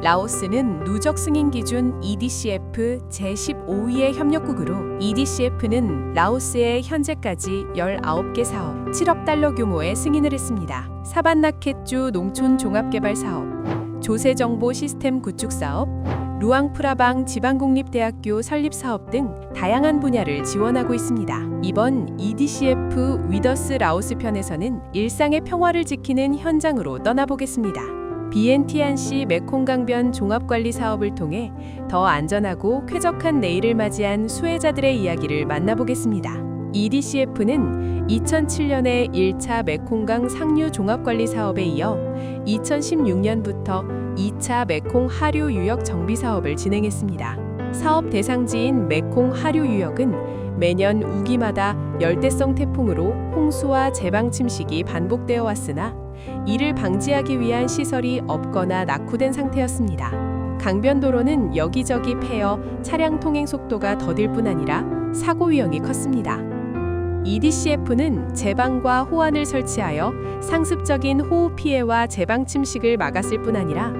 라오스는 누적 승인 기준 이디씨에프 제십오 위의 협력국으로 이디씨에프는 라오스에 현재까지 열아홉 개 사업 칠억 달러 규모의 승인을 했습니다. 사반나ܟܗ주 농촌 종합개발 사업, 조세 정보 시스템 구축 사업, 루앙 프라ܒܢ 지방국립대학교 설립 사업 등 다양한 분야를 지원하고 있습니다. 이번 이디씨에프 위더스 라오스 편에서는 일상의 평화를 지키는 현장으로 떠나보겠습니다. 비엔티안시 메콩강변 종합관리 사업을 통해 더 안전하고 쾌적한 내일을 맞이한 수혜자들의 이야기를 만나보겠습니다. 이디씨에프는 이천칠 년에 일 차 메콩강 상류 종합관리 사업에 이어 이천십육 년부터 이 차 메콩 하류 유역 정비 사업을 진행했습니다. 사업 대상지인 메콩 하류 유역은 매년 우기마다 열대성 태풍으로 홍수와 제방 침식이 반복되어 왔으나, 이를 방지하기 위한 시설이 없거나 낙후된 상태였습니다. 강변도로는 여기저기 패여 차량 통행 속도가 더딜 뿐 아니라 사고 위험이 컸습니다. 이디씨에프는 제방과 호환을 설치하여 상습적인 호우 피해와 제방 침식을 막았을 뿐 아니라,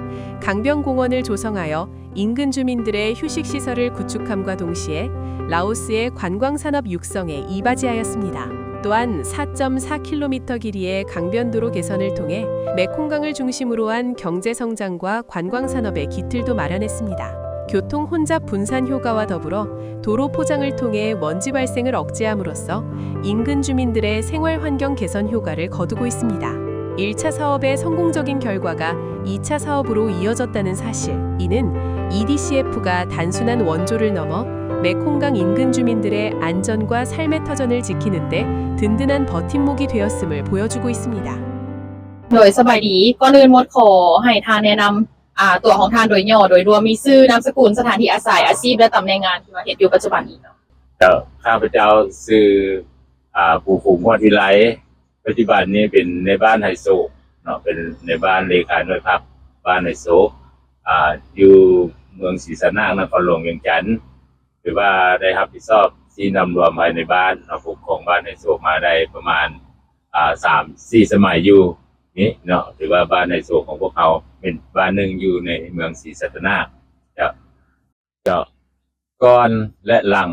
강변 공원을 조성하여 인근 주민들의 휴식 시설을 구축함과 동시에 라오스의 관광 산업 육성에 이바지하였습니다. 또한 사점사 킬로미터 길이의 강변도로 개선을 통해 메콩강을 중심으로 한 경제 성장과 관광 산업의 기틀도 마련했습니다. 교통 혼잡 분산 효과와 더불어 도로 포장을 통해 먼지 발생을 억제함으로써 인근 주민들의 생활 환경 개선 효과를 거두고 있습니다. 일 차 사업의 성공적인 결과가 이 차 사업으로 이어졌다는 사실, 이는 이디씨에프가 단순한 원조를 넘어 메콩강 인근 주민들의 안전과 삶의 터전을 지키는 데 든든한 버팀목이 되었음을 보여주고 있습니다. ໂດຍ ສະບາຍດີ. ກ່ອນອື່ນໝົດ ຂໍໃຫ້ທ່ານແນະນຳ ອ່າ ຕົວຂອງທ່ານໂດຍຫຍໍ້ໂດຍລວມ, ມີຊື່, ນາມສະກຸນ, ສະຖານທີ່ອາໄສ, ອາຊີບ ແລະ ຕຳແໜ່ງງານທີ່ວ່າເຮັດຢູ່ປັດຈຸບັນນີ້ເນາະ. ເຈົ້າ, ຂ້າພະເຈົ້າຊື່ ອ່າ ພູຂຸງ ຮອດວິໄລ, ປັດຈຸບັນນີ້ເປັນນາຍບ້ານໄຮໂສກເນາະ, ເປັນນາຍບ້ານເລຂາໜ່ວຍພັກບ້ານໄຮໂສກ ອ່າ ຢູ່ເມືອງສີສັດນາກ ນະຄອນຫຼວງວຽງຈັນ. ຖືວ່າໄດ້ຮັບຜິດຊອບຊີ້ນຳລວມພາຍໃນບ້ານເນາະ, ປົກຄອງບ້ານໄຮໂສກມາໄດ້ປະມານ ອ່າ ສາມສີ່ສະໄໝຢູ່ນີ້ເນາະ. ຖືວ່າບ້ານໄຮໂສກຂອງພວກເຮົາເປັນບ້ານໜຶ່ງຢູ່ໃນເມືອງສີສັດນາກ. ເຈົ້າ, ເຈົ້າ, ກ່ອນ ແລະ ຫຼັງ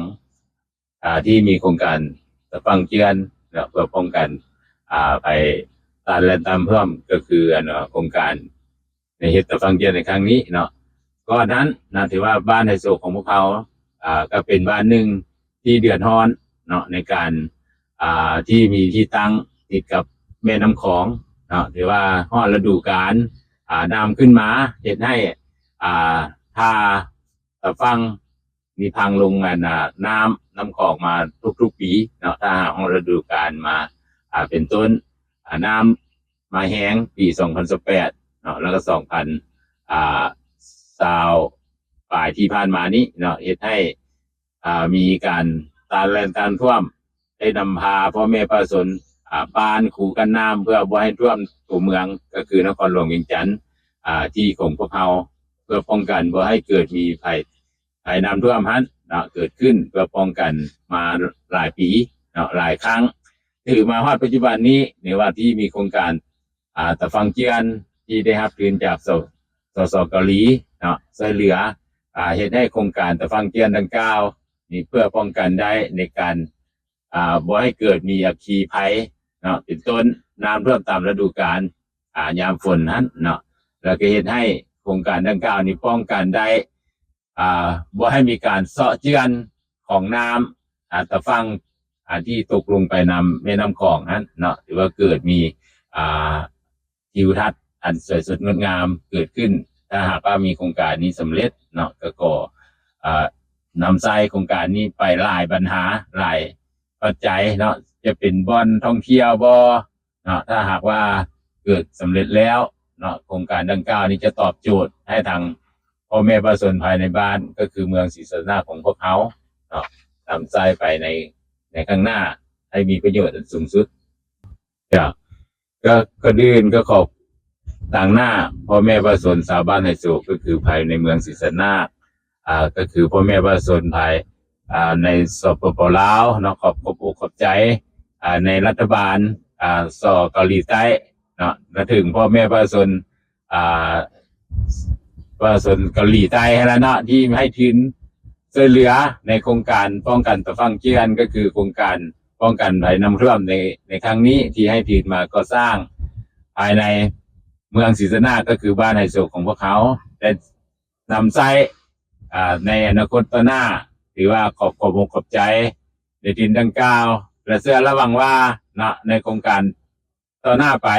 ອ່າ ທີ່ມີໂຄງການຕະຝັ່ງເຈື່ອນເນາະ ເພື່ອປ້ອງກັນ ອ່າ ໄພ ຕາມແລນຕາມເພື່ອມ ກໍຄື ອັນ ໂຄງການໃນເຮັດຕະຝັ່ງເຈື່ອນໃນຄັ້ງນີ້ເນາະ. ກ່ອນນັ້ນນະ ຖືວ່າບ້ານໄຮໂສກຂອງພວກເຮົາ ອ່າ ກໍເປັນບ້ານໜຶ່ງທີ່ເດືອດຮ້ອນເນາະ ໃນການ ອ່າ ທີ່ມີທີ່ຕັ້ງຕິດກັບແມ່ນ້ຳຂອງເນາະ. ຖືວ່າຮອດລະດູການ ອ່າ ນ້ຳຂຶ້ນມາ ເຮັດໃຫ້ ອ່າ ທ່າ ຕະຝັ່ງນີ້ພັງລົງ ອັນ ນ້ຳ ນ້ຳຂອງມາທຸກໆປີເນາະ. ຖ້າຫາກຮອດລະດູການມາ ອ່າ ເປັນຕົ້ນ ອ່າ ນ້ຳມາແຮງປີສອງພັນຊາວແປດເນາະ ແລ້ວກໍສອງພັນ ອ່າ ຊາວປາຍທີ່ຜ່ານມານີ້ເນາະ ເຮັດໃຫ້ ອ່າ ມີການ ຕາມແລນຕາມຖ້ວມ ໄດ້ນຳພາພໍ່ແມ່ປະຊາຊົນ ອ່າ ບ້ານຄູກັນນ້ຳ ເພື່ອບໍ່ໃຫ້ຖ້ວມຕົວເມືອງ ກໍຄືນະຄອນຫຼວງວຽງຈັນ ອ່າ ທີ່ຂອງພວກເຮົາ ເພື່ອປ້ອງກັນບໍ່ໃຫ້ເກີດມີໄພ ໄພນ້ຳຖ້ວມຫັ້ນເນາະ ເກີດຂຶ້ນ ເພື່ອປ້ອງກັນມາຫຼາຍປີເນາະ ຫຼາຍຄັ້ງ. ຖືມາຮອດປັດຈຸບັນນີ້ ໃນວັນທີ່ມີໂຄງການ ອ່າ ຕະຝັ່ງເຈື່ອນ ທີ່ໄດ້ຮັບທຶນຈາກ ສ ສສ ເກົາຫຼີເນາະ ຊ່ວຍເຫຼືອ ອ່າ ເຮັດໃຫ້ໂຄງການຕະຝັ່ງເຈື່ອນດັ່ງກ່າວນີ້ ເພື່ອປ້ອງກັນໄດ້ໃນການ ອ່າ ບໍ່ໃຫ້ເກີດມີອັກຄີໄພເນາະ ເປັນຕົ້ນ ນ້ຳຖ້ວມຕາມລະດູການ ອ່າ ຍາມຝົນຫັ້ນເນາະ ແລ້ວກໍເຮັດໃຫ້ໂຄງການດັ່ງກ່າວນີ້ປ້ອງກັນໄດ້ ອ່າ ບໍ່ໃຫ້ມີການເຊາະເຈື່ອນຂອງນ້ຳ ອ່າ ຕາຝັ່ງ ອ່າ ທີ່ຕົກລົງໄປນຳແມ່ນ້ຳຂອງຫັ້ນເນາະ ຫຼືວ່າເກີດມີ ອ່າ ທິວທັດອັນສວຍສົດງົດງາມເກີດຂຶ້ນ. ຖ້າຫາກວ່າມີໂຄງການນີ້ສຳເລັດເນາະ ກໍ ກໍ ອ່າ ນຳໃຊ້ໂຄງການນີ້ໄປຫຼາຍບັນຫາ ຫຼາຍປັດໄຈເນາະ ຈະເປັນບ່ອນທ່ອງທ່ຽວບໍເນາະ. ຖ້າຫາກວ່າເກີດສຳເລັດແລ້ວເນາະ ໂຄງການດັ່ງກ່າວນີ້ຈະຕອບໂຈດໃຫ້ທາງພໍ່ແມ່ປະຊາຊົນພາຍໃນບ້ານ ກໍຄືເມືອງສີສັດນາກຂອງພວກເຮົາເນາະ ນຳໃຊ້ໄປໃນ ໃນຂ້າງໜ້າ ໃຫ້ມີປະໂຫຍດອັນສູງສຸດ. ເຈົ້າ. ກໍ ກ່ອນອື່ນກໍຂໍຕາງໜ້າພໍ່ແມ່ປະຊາຊົນຊາວບ້ານໄຮໂສກ ກໍຄືພາຍໃນເມືອງສີສັດນາກ ອ່າ ກໍຄືພໍ່ແມ່ປະຊາຊົນພາຍ ອ່າ ໃນ ສປປ ລາວເນາະ ຂອບ ຂອບອົກຂອບໃຈ ອ່າ ໃນລັດຖະບານ ອ່າ ສ ເກົາຫຼີໃຕ້ເນາະ ລະເຖິງພໍ່ແມ່ປະຊາຊົນ ອ່າ ປະຊາຊົນເກົາຫຼີໃຕ້ຫັ້ນລະເນາະ ທີ່ໃຫ້ທຶນຊ່ວຍເຫຼືອໃນໂຄງການປ້ອງກັນຕາຝັ່ງເຈື່ອນ ກໍຄືໂຄງການປ້ອງກັນໄພນ້ຳຖ້ວມໃນ ໃນຄັ້ງນີ້ ທີ່ໃຫ້ທຶນມາກໍ່ສ້າງພາຍໃນເມືອງສີສະໜາດ ກໍຄືບ້ານໄຮໂຊຂອງພວກເຮົາ ແລະ ນຳໃຊ້ ອາ ໃນອະນາຄົດຕໍ່ໜ້າ. ຖືວ່າຂອບ ຂອບອົກຂອບໃຈໃນທຶນດັ່ງກ່າວ ແລະ ເຊື່ອ ແລະ ຫວັງວ່າເນາະ ໃນໂຄງການຕໍ່ໜ້າໄປ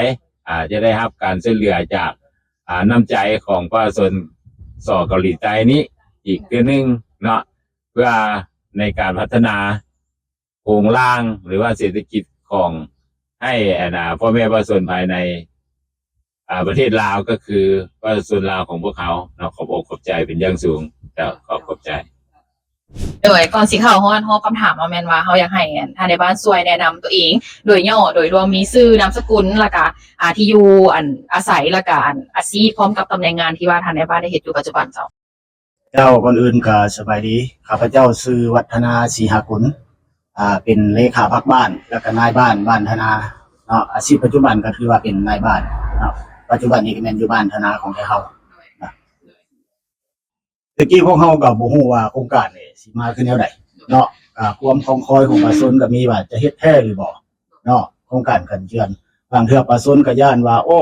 ອາ ຈະໄດ້ຮັບການຊ່ວຍເຫຼືອຈາກ ອາ ນ້ຳໃຈຂອງປະຊາຊົນ ສ ເກົາຫຼີໃຕ້ນີ້ອີກເທື່ອໜຶ່ງເນາະ ເພື່ອໃນການພັດທະນາໂຄງລ່າງ ຫຼືວ່າເສດຖະກິດຂອງ ໃຫ້ ອັນ ອາ ພໍ່ແມ່ປະຊາຊົນພາຍໃນ ອາ ປະເທດລາວ ກໍຄືປະຊາຊົນລາວຂອງພວກເຮົາເນາະ. ຂອບອົກຂອບໃຈເປັນຢ່າງສູງ. ເຈົ້າ ຂອບ ຂອບໃຈ. ໂດຍ ກ່ອນຊິເຂົ້າຮອດຮອບຄຳຖາມເນາະ ແມ່ນວ່າເຮົາຢາກໃຫ້ ອັນ ທ່ານນາຍບ້ານຊ່ວຍແນະນຳຕົວເອງໂດຍຫຍໍ້ ໂດຍລວມ ມີຊື່ ນາມສະກຸນ ແລ້ວກະ ອາ ທີ່ຢູ່ ອັນ ອາໄສ ແລ້ວກະ ອັນ ອາຊີບ ພ້ອມກັບຕຳແໜ່ງງານທີ່ວ່າທ່ານນາຍບ້ານໄດ້ເຮັດຢູ່ປັດຈຸບັນເຈົ້າ. ເຈົ້າ ກ່ອນອື່ນກໍສະບາຍດີ. ຂ້າພະເຈົ້າຊື່ ວັດທະນາ ສີຫາກຸນ ອາ ເປັນເລຂາພັກບ້ານ ແລ້ວກໍນາຍບ້ານບ້ານທະນາເນາະ. ອາຊີບປັດຈຸບັນກໍຖືວ່າເປັນນາຍບ້ານເນາະ ປັດຈຸບັນນີ້ກໍແມ່ນຢູ່ບ້ານທະນາຂອງແຕ່ເຮົານະ. ແຕ່ກີ້ພວກເຮົາກໍບໍ່ຮູ້ວ່າໂຄງການນີ້ຊິມາຄືແນວໃດເນາະ. ກະຄວາມຄອງຄອຍຂອງປະຊາຊົນກໍມີວ່າຈະເຮັດແທ້ຫຼືບໍ່ເນາະ ໂຄງການກັນເຈື່ອນ. ບາງເທື່ອປະຊາຊົນກໍຢ້ານວ່າ ໂອ້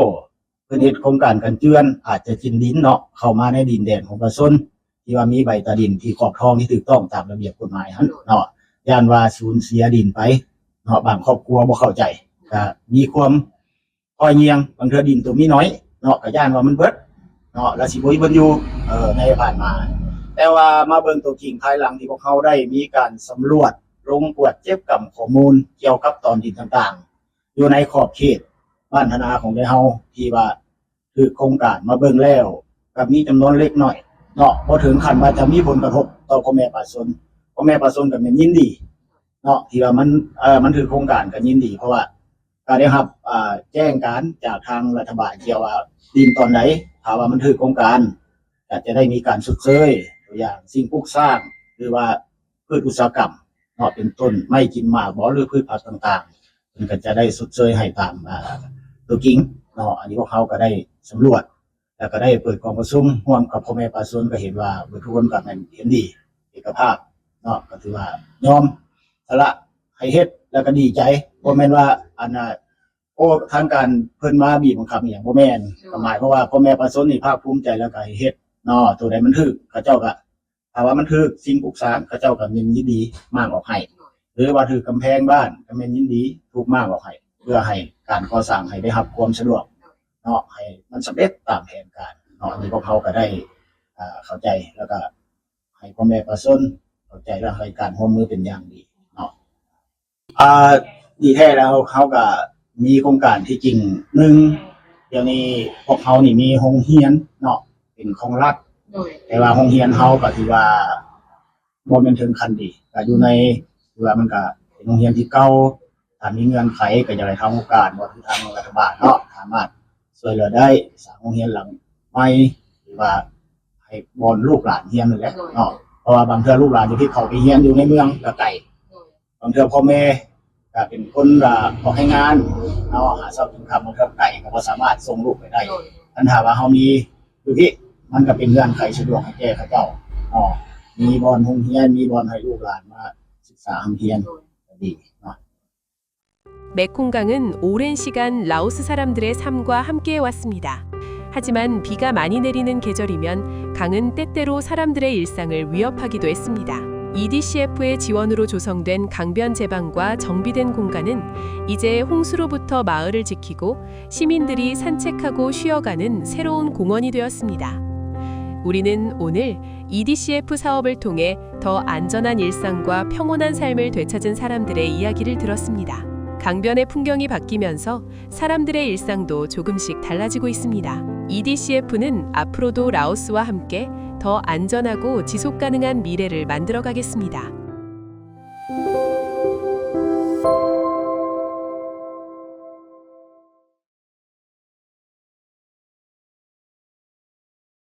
ເພິ່ນເຮັດໂຄງການກັນເຈື່ອນ ອາດຈະກິນດິນເນາະ ເຂົ້າມາໃນດິນແດນຂອງປະຊາຊົນ ທີ່ວ່າມີໃບຕາດິນທີ່ຄອບຄອງທີ່ຖືກຕ້ອງຕາມລະບຽບກົດໝາຍຫັ້ນເນາະ. ຢ້ານວ່າສູນເສຍດິນໄປເນາະ. ບາງຄອບຄົວບໍ່ເຂົ້າໃຈ ກະມີຄວາມ ຄອຍຍ່ຽງ ບາງເທື່ອດິນໂຕມີໜ້ອຍເນາະ ກະຢ້ານວ່າມັນເບິດເນາະ ແລ້ວຊິບໍ່ມີບ່ອນຢູ່ ເອີ ໃນຜ່ານມາ. ແຕ່ວ່າມາເບິ່ງຕົວຈິງພາຍຫຼັງທີ່ພວກເຮົາໄດ້ມີການສຳຫຼວດ ລົງກວດເກັບກຳຂໍ້ມູນກ່ຽວກັບຕອນດິນຕ່າງໆ ຢູ່ໃນຂອບເຂດບ້ານທະນາຂອງເຮົາ ທີ່ວ່າຖືກໂຄງການມາເບິ່ງແລ້ວ ກະມີຈຳນວນເລັກໜ້ອຍເນາະ ບໍ່ເຖິງຂັ້ນວ່າຈະມີຜົນກະທົບຕໍ່ພໍ່ແມ່ປະຊາຊົນ. ພໍ່ແມ່ປະຊາຊົນກະແມ່ນຍິນດີ ເນາະ ທີ່ວ່າມັນ ເອີ ມັນຖືກໂຄງການກໍຍິນດີ ເພາະວ່າກໍໄດ້ຮັບ ອາ ແຈ້ງການຈາກທາງລັດຖະບານກ່ຽວວ່າດິນຕອນໃດ ຖ້າວ່າມັນຖືກໂຄງການ ກໍຈະໄດ້ມີການຊົດເຊີຍ ຕົວຢ່າງສິ່ງປຸກສ້າງ ຫຼືວ່າພືດອຸດສາຫະກຳເນາະ ເປັນຕົ້ນໄມ້ກິນໝາກບໍ ຫຼືພືດຜັກຕ່າງໆ ເພິ່ນກໍຈະໄດ້ຊົດເຊີຍໃຫ້ຕາມ ອາ ຕົວຈິງເນາະ. ອັນນີ້ພວກເຮົາກໍໄດ້ສຳຫຼວດ ແລ້ວກໍໄດ້ເປີດກອງປະຊຸມຮ່ວມກັບພໍ່ແມ່ປະຊາຊົນ ກໍເຫັນວ່າເບິດທຸກຄົນກໍແມ່ນເຫັນດີ ເອກະພາບເນາະ ກໍຖືວ່າຍອມສະຫຼະໃຫ້ເຮັດ ແລ້ວກໍດີໃຈ. ບໍ່ແມ່ນວ່າ ອັນນ່າ ໂອ້ ທາງການເພິ່ນມາບີບບັງຄັບອີ່ຫຍັງ ບໍ່ແມ່ນ. ກໍໝາຍຄວາມວ່າພໍ່ແມ່ປະຊາຊົນນີ້ພາກພູມໃຈ ແລ້ວກໍໃຫ້ເຮັດເນາະ. ໂຕໃດມັນຖືກ ເຂົາເຈົ້າກໍ ຖ້າວ່າມັນຖືກສິ່ງປຸກສ້າງ ເຂົາເຈົ້າກໍຍິນດີມ້າງອອກໃຫ້ ຫຼືວ່າຖືກກຳແພງບ້ານ ກໍແມ່ນຍິນດີທຸບມ້າງອອກໃຫ້ ເພື່ອໃຫ້ການກໍ່ສ້າງໃຫ້ໄດ້ຮັບຄວາມສະດວກເນາະ ໃຫ້ມັນສຳເລັດຕາມແຜນການເນາະ. ອັນນີ້ພວກເຮົາກໍໄດ້ ເຂົ້າໃຈ ແລ້ວກໍໃຫ້ພໍ່ແມ່ປະຊາຊົນເຂົ້າໃຈ ແລ້ວໃຫ້ການຮ່ວມມືເປັນຢ່າງດີເນາະ. ອາ ດີແທ້ແລ້ວເຮົາກໍມີໂຄງການທີ່ຈິງ ໜຶ່ງ ດຽວນີ້ພວກເຮົານີ້ມີໂຮງຮຽນເນາະ ເປັນຂອງລັດ ໂດຍ ແຕ່ວ່າໂຮງຮຽນເຮົາກໍຖືວ່າບໍ່ແມ່ນເຖິງຂັ້ນດີ ກໍຢູ່ໃນ ຖືວ່າມັນກໍເປັນໂຮງຮຽນທີ່ເກົ່າ. ຖ້າມີເງື່ອນໄຂກໍຢາກໃຫ້ທາງອົງການ ບໍ່ ຫຼື ທາງລັດຖະບານເນາະ ສາມາດຊ່ວຍເຫຼືອໄດ້ ສ້າງໂຮງຮຽນຫຼັງໃໝ່ ຫຼືວ່າໃຫ້ບ່ອນລູກຫຼານຮຽນນັ້ນແຫຼະເນາະ ເພາະວ່າບາງເທື່ອລູກຫຼານຈະໄດ້ເຂົ້າໄປຮຽນຢູ່ໃນເມືອງກໍໄກ ບາງເທື່ອພໍ່ແມ່ກໍເປັນຄົນ ອາ ອອກແຮງງານເນາະ ຫາເຊົ້າກິນຄ່ຳ ບາງເທື່ອໄກກໍບໍ່ສາມາດສົ່ງລູກໄປໄດ້. ຄັນຖ້າວ່າເຮົາມີຢູ່ພີ້ ມັນກໍເປັນເງື່ອນໄຂສະດວກໃຫ້ແກ່ເຂົາເຈົ້າເນາະ ມີບ່ອນໂຮງຮຽນ ມີບ່ອນໃຫ້ລູກຫຼານມາສຶກສາຮ່ຳຮຽນ ກໍດີເນາະ. 메콩강은 오랜 시간 라오스 사람들의 삶과 함께해 왔습니다. 하지만 비가 많이 내리는 계절이면 강은 때때로 사람들의 일상을 위협하기도 했습니다. 이디씨에프의 지원으로 조성된 강변 제방과 정비된 공간은 이제 홍수로부터 마을을 지키고 시민들이 산책하고 쉬어가는 새로운 공원이 되었습니다. 우리는 오늘 이디씨에프 사업을 통해 더 안전한 일상과 평온한 삶을 되찾은 사람들의 이야기를 들었습니다. 강변의 풍경이 바뀌면서 사람들의 일상도 조금씩 달라지고 있습니다. 이디씨에프는 앞으로도 라오스와 함께 더 안전하고 지속 가능한 미래를 만들어 가겠습니다.